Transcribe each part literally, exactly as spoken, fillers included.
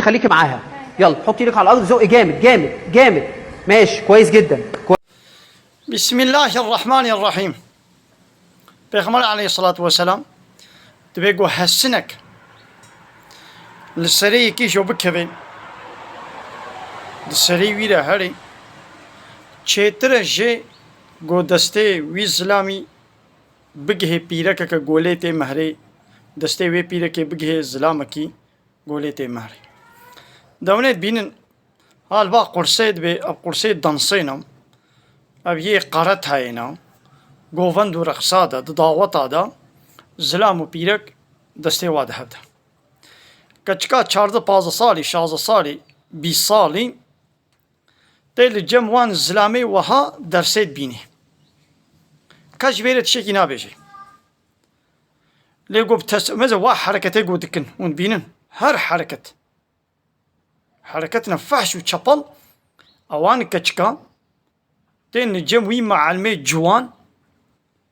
خليكي معاها. يلا، حطي ايدك على الارض، زقي جامد جامد جامد. ماشي، كويس جدا. كويس. بسم الله الرحمن الرحيم. Pêxember aleyhissalatu vesselam dibê ku hesinek li serê yekî ji bikeve, di serê wî re herê, çêtir e jê ku destê wî zilamî bigihê pîrekeke ku lê tê mehrê, destê wê pîrekê bigihê zilamekî ku lê tê mehrê. De hûn ê dibînin, ha li ba qursê dibê, ev qursê dansê ne, ev yê qeretayê ne, govend û reqsa de, di daweta de, zilam û pîrek destê wa di hev de. Keçika çardeh pazdeh salî, şazdeh salî, bîst salî, tê li cem wan zilamê wiha dersê dibînê. Kes ji vê re tiştekî nabêje. Lê got, tes-, meze wa hereketê got dikin, hûn dibînin. Her hereket. Hereketine fehş û çepel, ewan keçika tên li cem wî meelmê ciwan,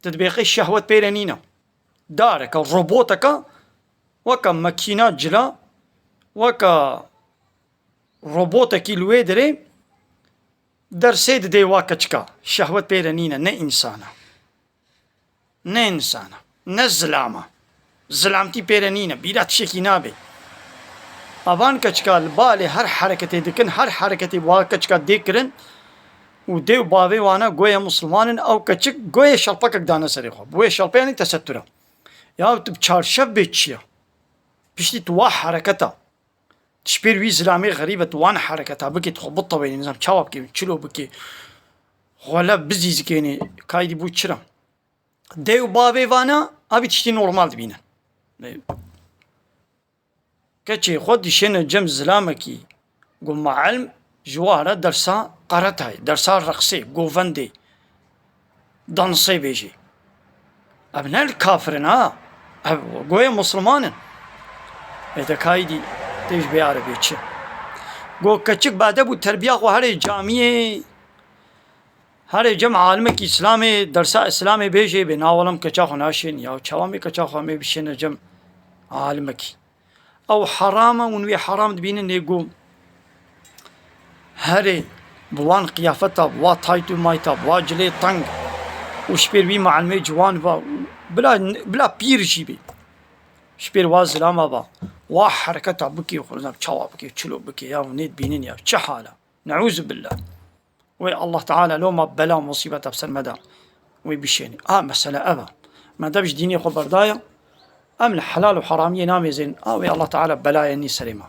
tu dibêxê şehwet pê re nîne. Dareke, roboteke, weke mekîna cila, weke robotekî li wê derê dersê didê wa keçika. Şehwet pê re nîne, ne însan e. Ne însan e. Ne zilam e. Zilamtî pê re nîne. Bîra tiştekî nabe. Evan keçika li balê her hereketê dikin, her hereketê wa keçika dê kirin û dê û bavê wana goye misilman in, ew keçik goye şelpekek dane serê xwe. Bi wê şelpê yanî tesettûr e. Ya tu bi çarşev bê çi ye? Piştî tu wa hereketa, tu ji pêr wî zilamê xerîb e, tu wan hereketa bikî, tu xwe bitewênî, nizam çawa bikî, çilo bikî, xwe lev bizîzikênî, kaydî bû çira. Dê û bavê vana, evî tiştî normal dibînin. Keçê xwe dişêne cem zilamekî, got, meelm ji wa re dersa qeretayê, dersa reqsê, govendê, dansê bêjê. Ev ne li kafir in ha. Ev goye misilman in. Ê te kaydî tê ji bê erê bê çi? Got, keçik bi edeb û terbiya xwe herê camiyê, herê cem alimekî Îslamê, dersa Îslamê bêjê bê, na welam keça xwe naşên, ya çawa mê keça xwe mê bişêne cem alimekî. Ew heram e, hûn wê heram dibînin, lê got, herê bi wan qiyafeta, bi wa tayt û mayta, bi wa cilê teng û ji pêr wî meelmê ciwan va, bila, bila pîr jî bê. Ji pêr wa zilama va, wa hereketa bikê, xwe nizam çawa bikê, çilo bikê, ya hûn ê dibînin ya, çi hal e? Neûzubillah. Wê Allah Teala loma bela musîbeta bi ser me de wê bişêne. A, mesele ev e. Me dev ji dînê xwe berdaye, em li helal û heramiyê namêzên. A, wê Allah Teala belayê nî serê me.